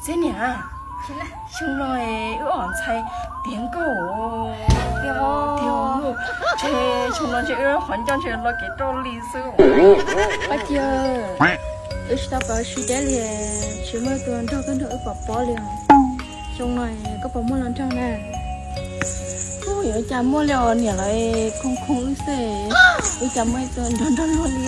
Txiv niam, xyoo no wb ob ntxhais tiav nkauj tiag, ntshe xyoo no ntshe wb qhov ncauj ntshe los kev roj li xwb. Pab Ci, wb tsis tau pom ua si deb li, tsis muaj tus nrog koj nrog wb pom pob li os. Xyoo no koj puas muaj los nrog na? Yuav cas muaj li os, niam lawv khoom khoom wb xwb, wb cas muaj ib tug nrog nrog luag li.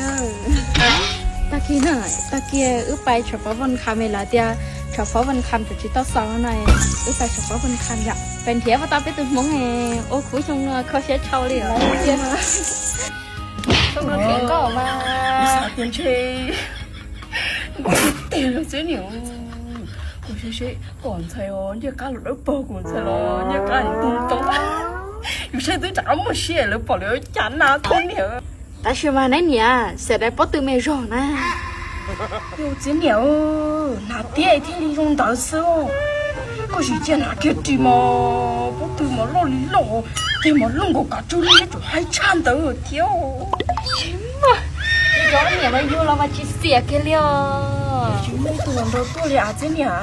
Tag kis na, tag kis wb pais tsham pov Vaj Kham me lawv tias tsham pov Vaj Kham tseem tsis tau xaus no, wb pais tsham pov Vaj Kham yom, pais nrhiav puas tau peb tus hmoob ua khub xyoo no kho siab tshau li os. Xyoo no tiav nkauj mas xav tias ntshe nkauj tiag tiag li txiv niam. Kuv saib seb koj ntxhais os, ncej qab los dawb paug, kuv ntxhais los ncej qab ntoo ntoo. Yus saib twb rov qab muaj siab, lawv pom lawv ua cas na txiv niam. Tab sis mas neb niam, xav tias pob tw me zog na. Yus txiv niam, hnav tiab thiaj li zoo ntawd xwb. Koj sim cia hnav kiag ris mos, pob tw mos loj li loj, ces mos loj nkaus kav tsawb li, tsum haib tshaj ntawd thiab. Cov niam no yug los mas tsis xiam kiag li os. Tsis muaj ib tug los nrog tuaj li as txiv niam.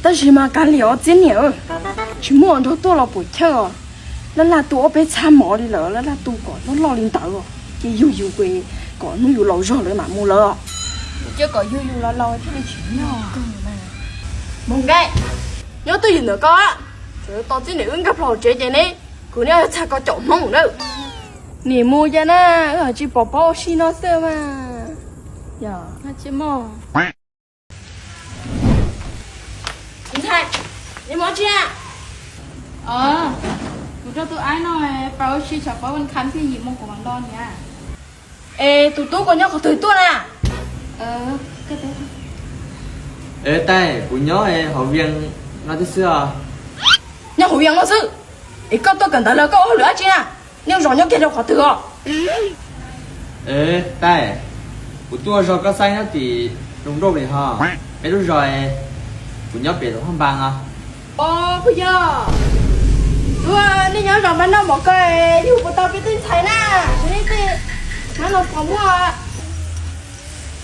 Tab sis mas kav liam os txiv niam, tsis muaj nrog tuaj los puas chawj os. Laj laj tu ob peb txhab mov li lawm, laj laj tu kom loj loj li ntawd, ces yug yus kom hnub yus laus zog lawm mam mus lawm. Cia kom yug yus laus laus thiaj li tsis nyog. Mus nkauj, nyob twj ywm ntawm koj, tau txiv niam wb nkag plho hauv tsev ces ne, kuv neb txhaj koj caum hmoob na. Nim mus cas na, wb tsis pom pob ua si no xwb mas. Yog tsis muaj. Ntxhais, neb mus tsi na? Kuv rau tus aib no pais ua si tsham pov Vaj Kham thiaj yim moo kuv mam los niam. Es tus tub koj nyob qhov twg tuaj na? Tais, kuv nyob hauv Vias no thiab xwb os. Nyob hauv Vias no xwb? Es koj tuaj kawm ntawv los koj ua hauj lwm dab tsi na? Nej zos nyob kiag rau qhov twg os? Tais, kuv tuaj zos koj xaib nyob tim Loos Nrauj li ho. Peb lub zos, kuv nyob pem Loos Haj Npas os. Os, puas yog? Ua, nej nyob zos Npas Noj Mov Kaw, yug puas tau peb tej ntxhais na? Neb tej hnab no puas muaj,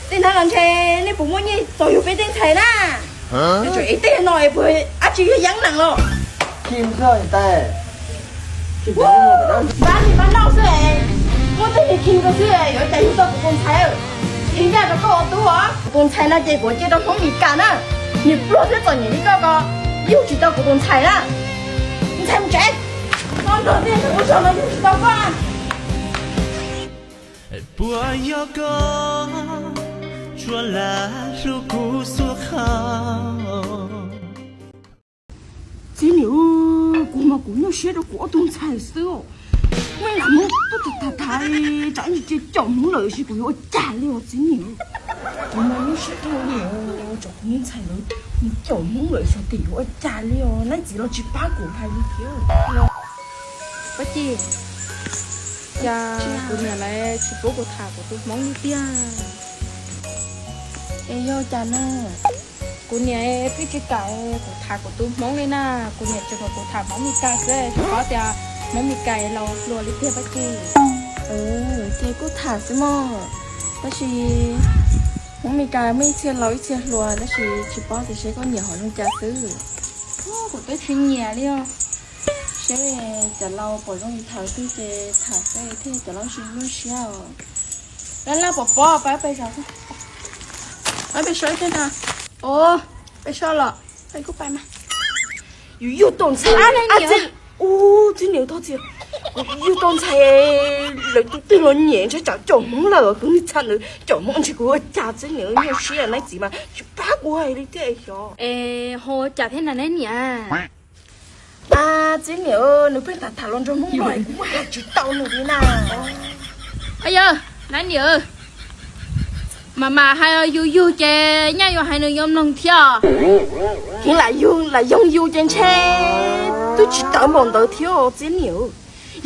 tej hnab no ntshe nej puas muaj nyiaj txaus yug peb tej ntxhais na? Es tej no es puas dab tsi yog yeeb nees los? Npab li npab noj xwb es, muab tej niag khi rau xwb yuav cas yug tau kuv tus ntxhais. Khi ncaj rau koj ua tub os. Kuv tus ntxhais no ces kuv cia rau Hmoob Mes Kas na. Niag pluag thiab txom nyem li koj ko, yug tsis tau kuv tus ntxhais na. Ntxhais mus tsev, koj nrog tej ntawd ua zog no yug tsis tau koj. Puas yog koj tsuas lam hlub kuv xuab khau? Txiv niam, kuv mas kuv nyuaj siab rau kuv ob tug ntxhais xwb os. Muaj ib lam muab tuaj tham tham tham, tsam cia caum Hmoob lawm es kuv yuav ua cas li os txiv niam. Kuv mas nyuaj siab dhau li, tsam kuv tus ntxhais lawv mus caum Hmoob lawm xyov tim yuav ua cas li os, leej txiv los tsis pab kuv hais li thiab. Pob Ci, cas kuv niam lawv tsis pub kuv tham kuv tus Hmoob li tiag? Es yog cas na? Kuv niam twb tsis kam kuv tham kuv tus Hmoob li na, kuv niam tseem kom kuv tham Hmoob Mes Kas xwb, tsis paub tias Hmoob Mes Kas los hluas li tiag Pob Ci. Ces kuj tham xwb mog, tab sis Hmoob Mes Kas muaj ib txhia laus ib txhia hluas, tab sis tsis paub tias seb koj nyiam hom zoo cas xwb. Kuv twb tsis nyiam li os. Seb cov laus pom zoo li tham twg ces tham xwb thiaj cov laus tsis nyuaj siab os. Laj laj pom pob, pab peb zov, pab peb so ib teg ntag. Os, peb so los peb kuj pais mas. Yus yug tau ntxhais, ub, txiv niam txhob txia, yug tau ntxhais lawv tus twg los nyiam, ntshe tsam caum Hmoob lawm, kuv niag txhais ntawd caum Hmoob ntshe kuv ua cas txiv niam nyuaj siab, leej txiv mas tsis pab kuv hais li thiab xyov. Es ho cas thiab na neb niam? Txiv niam, nws pheej tham tham los nrog Hmoob Mes Kas, kuv muab hais tsis tau nws li na. Yog, neb niam, mas mas hais yus yug ces nyaj yuav hais nws yuav mloog thiab. Heev lam yug lam yoog yus ces ntshe twb tsis tawv npaum ntawd thiab txiv niam.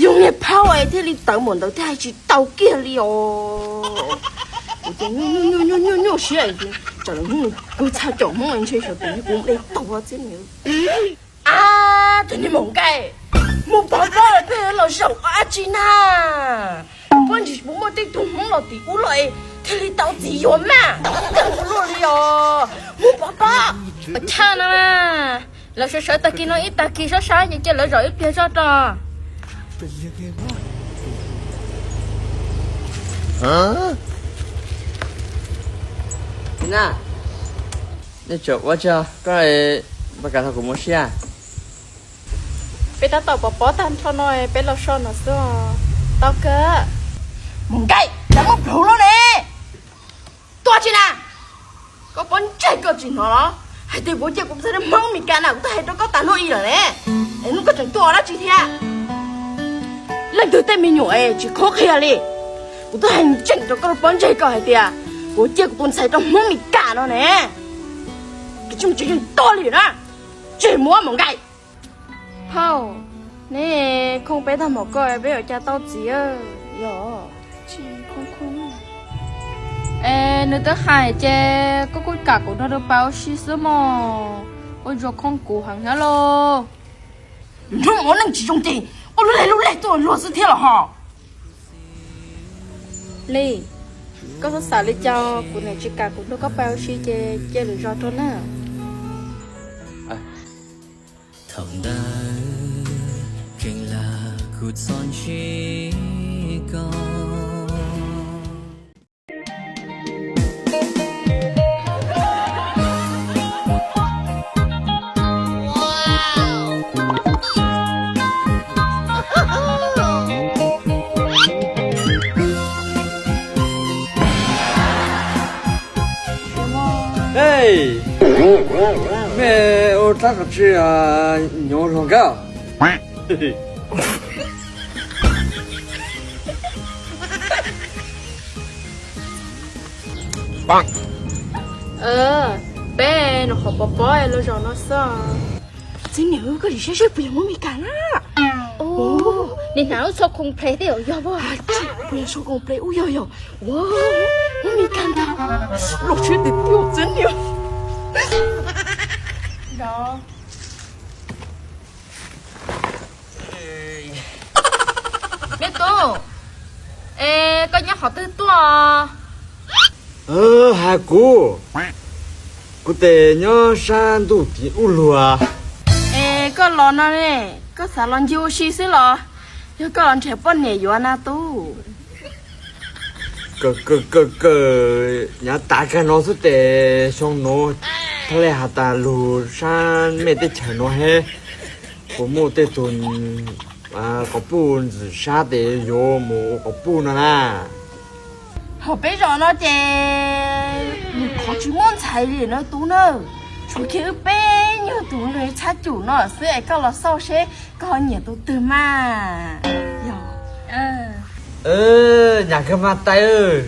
Yog niag phauj es thiaj li tawv npaum ntawd thiab, hais tsis tau kiag li os. Kuv ces nyuaj nyuaj nyuaj nyuaj siab, tsam lawv hnub nws kawg txhaj caum Hmoob ntshe xyov tus kuv npe tau txiv niam. Ab, tus niag Maum Nkaij, mus pov pob lawm pheej los zaum dab tsi na? Pob ntsis puas muaj tej tug Hmoob los tim ub los es thiaj li tau txiv yuav mas, ua luaj li os. Ua tshaj no mas, lawv sawv sawv tag kis no ib tag kis sab sab ces cia lawv zaum ib pliag zoj rau. Nej tseem ua tsi, koj pab kam tau kuv mus ua si. Peb tab tom pov pob tag nrho no peb los so no xwb. Tau kawg. Mus nkaim, cov muaj plhus loj ne. Tuaj tsi na. Koj pob ntseg koj tsis hnov los? Hais tias kuv cia kuv tus ntxhais rau Hmoob Mes Kas na, kuv twb hais rau koj tas hnub ib lawm ne. Es hnub koj tseem tuaj ua dab tsi thiab? Leej twg tej me nyuam es tsis khov qhia li. Kuv twb hais ntseeg rau koj pob ntseg koj hais tias kuv cia kuv tus ntxhais rau Hmoob Mes Kas no ne. Koj tsis mus tsis yeej tuaj li na. Tseg muab mus nkaim. Phauj, neb khooj peb tag npaum ko peb yuav cas tau txiv? Yog, es nws twb hais ces koj kuj kam kuv nrog nws pab ua si xwb mog. Ua tsuas khooj kuv heev thiab lauj. Hnub ua neej tsis zoo ces ua lub leg lub leg tuaj luag xwb thiab los ho. Li, koj txhob xav li cas, kuv niam tsis kam kuv nrog koj pab ua si ces cia lwm zaus rau na. Thaum ntawd kheev lam kuv txhob ntsib koj. Mej ua dab tsi nyuav hluas nkauj? Peb nov qhov pov pob los zaum no xwb. Txiv niam, koj tsis saib seb puas yog Hmoob Mes Kas na? Nim hnav lub tsho khoom ple tej yog puas yog? Puas yog tsho khoom ple ub yog yog. Hmoob Mes Kas ntag. Los seb tiag tiag txiv niam. Me tub, es koj nyob qhov twg tuaj? Hais kuv, kuv tes nyob sab ntuj tim ub luag. Es koj los no ne, koj xav los ncig ua si xwb los yog koj los nrhiav poj niam yuav na tub? Kawm kawm kawm, nyav tas kag no xwb tes xyoo nuav thiaj li has tas lug sab mej teb chaws nuav he, puas muaj tej tug quas puj ntxim sab tes yuav mus ua quas puj no na? Hauv peb zos no ces lwm qhov tsis muaj ntxhais li no tub na, tshuav kiag wb peb nyuag tus nqi txhab cum no xwb es koj los xauj seb koj ho nyiam tus twg mas. Nyav kawg mas tais,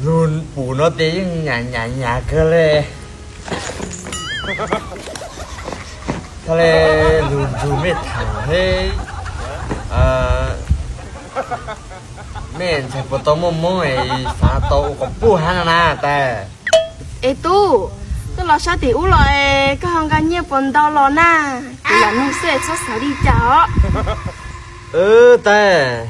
lug pum no tes yeej nyav nyav nyav kawg le. Thaj le lug nrug mej tham seb mej ntxhais puas tau muaj moob es xav tau ua quas puj hab no na tais. Es tub, koj los sab tim ub los es koj ho nqa nyiaj puas ntau los na? Kuv lam nug xwb es txhob xav li cas os. Tais,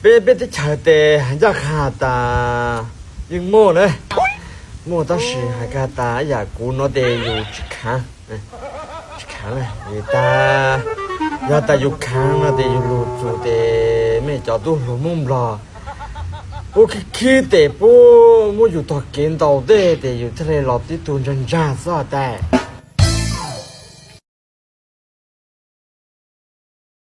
peb peb teb chaws tes hais ncaj qha tas yeej muaj na, muaj tab sis hais kag tas yam kuv no tes yus tsis khaav, tsis khaav na. Tag, yog tas yus khaav no tes yus lug txug tes mej cov tub hluas Hmoob Nplog puab khib khib tes puab muab yus tog kev ntaus tej tes yus thiaj li los tib tug ntsag ntsag xwb tais.